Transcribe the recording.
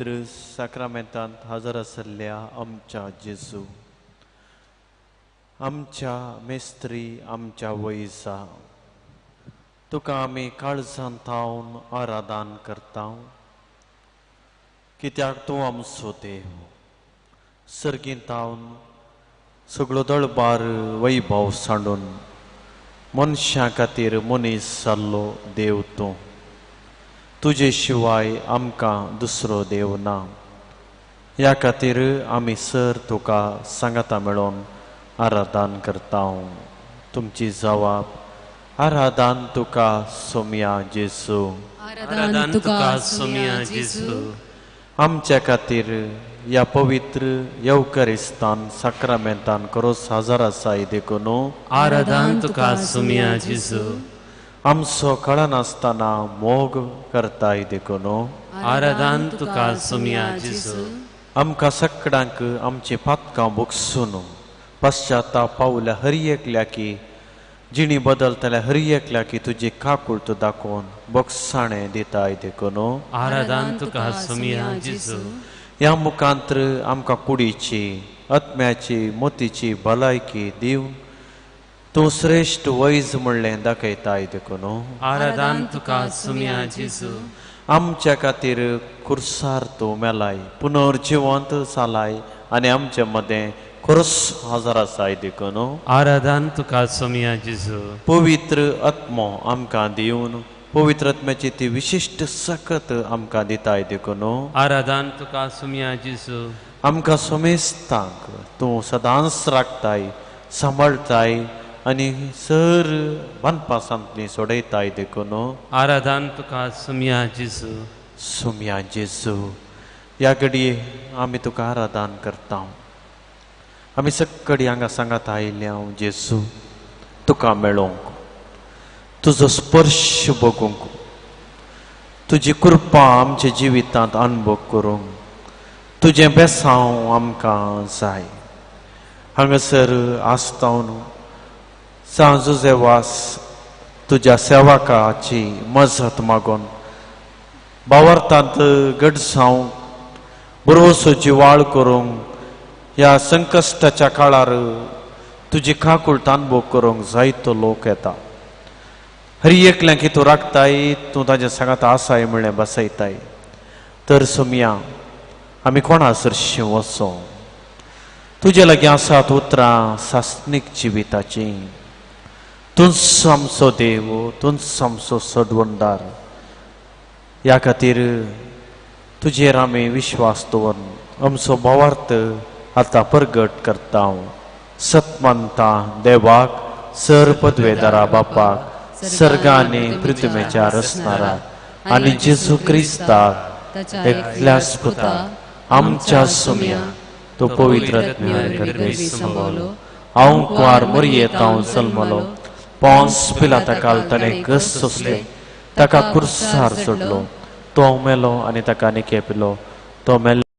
साक्रामेंतांत हजर आसल्या आमच्या जेजू, आमच्या मेस्त्री, आमच्या वैजा, तुका आमी काळजांत थावन आराधन करता, कित्याक तूं आमचो देव. सर्गींत थावन सगळो दळबार वैभव सांडून मनशां खातीर मनीस जाल्लो देव तूं. तुजे शिवाय आमकां दुसरो देव ना. ह्या खातीर आमी सर तुका सांगाता मेळोवन आराधन करता. तुमची जवाब आराधन तुका सोम्या जेजू, आराधन तुका सोम्या जेजू. आमच्या खातीर ह्या पवित्र येवकरिस्तान साक्रामेंतान करोस हजर आसाय देखून आराधन तुका सोम्या जेजू. आमचो कळनासतना मोग करताय देखून आराधन तुका सोम्या जेजू. आमकां सगळ्यांक आमची पातकां भोगसून पश्चाताप पावल्या हर एकल्या की जिणी बदलतल्या हर एकल्या की तुजी काकुळट दाखोवन बोगसाणें दिताय देखून आराधन तुका सोम्या जेजू. ह्या मुखांत्र आमकां कुडीची, आत्म्याची, मोतीची भलायकी दिवन तूं श्रेश्ठ वैज म्हणलें दाखयताय देखून आराधन तुका सोम्या जेजू. आमच्या खातीर कुर्सार तूं मेलाय, पुनर्जिवंत जालाय आनी आमचे मदें खरोच हजर आसाय देखून आराधन तुका सोम्या जेजू. पवित्र आत्मो आमकां दिवन पवित्र आत्म्याची ती विशिश्ट सकत आमकां दिताय देखून आराधन तुका सोम्या जेजू. आमकां सोमेस्तांक तूं सदांच राखताय, सांबाळटाय आनी सर बांदपासांतली सोडयताय देखून आराधन तुका सोम्या जेजू. सोम्या जेजू, ह्या घडये आमी तुका आराधन करता. आमी सगळी हांगा सांगात आयिल्ले हांव जेजू, तुका मेळोवंक, तुजो स्पर्श बघूंक, तुजी कृपा आमच्या जिवितांत अनुभव करूंक, तुजें बेसांव आमकां जाय. हांगासर आसतावन सांत जुजेवास तुज्या सेवकाची मजत मागून बावरतांत गडसांव बरोसो जिवाळ करूंक, ह्या संकश्टाच्या काळार तुजी काकुळट अनुभव करूंक जायतो लोक येता. हर एकल्याक तूं राखताय, तूं ताज्या सांगात आसाय म्हणलें बसयताय. तर सोम्या आमी कोणा सरशीं वचो? तुजे लागीं आसात उतरां सासणीक जिविताचीं. तूंच आमचो देव, तूंच आमचो सडवणदार. ह्या खातीर तुजेर आमी विश्वास दवरून आमचो भावार्थ आतां परगट करता. सतमानता देवाक, सर पदवेदारा बापाक, सर्गांनी पृथ्वीच्या रचणारा आनी जेजू क्रिस्ताक एकल्याच पुताक आमच्या सोम्या, तो पवित्र आत्म्यान गर्भे संभवलो, हांव कुंवार मोरयेंत हांव जल्मलो, पोंस पिलाता काल ताणें कस सोंसले, ताका कुर्सार सोडलो, तो मेलो आनी ताका निकेपिलो, तो मेलो.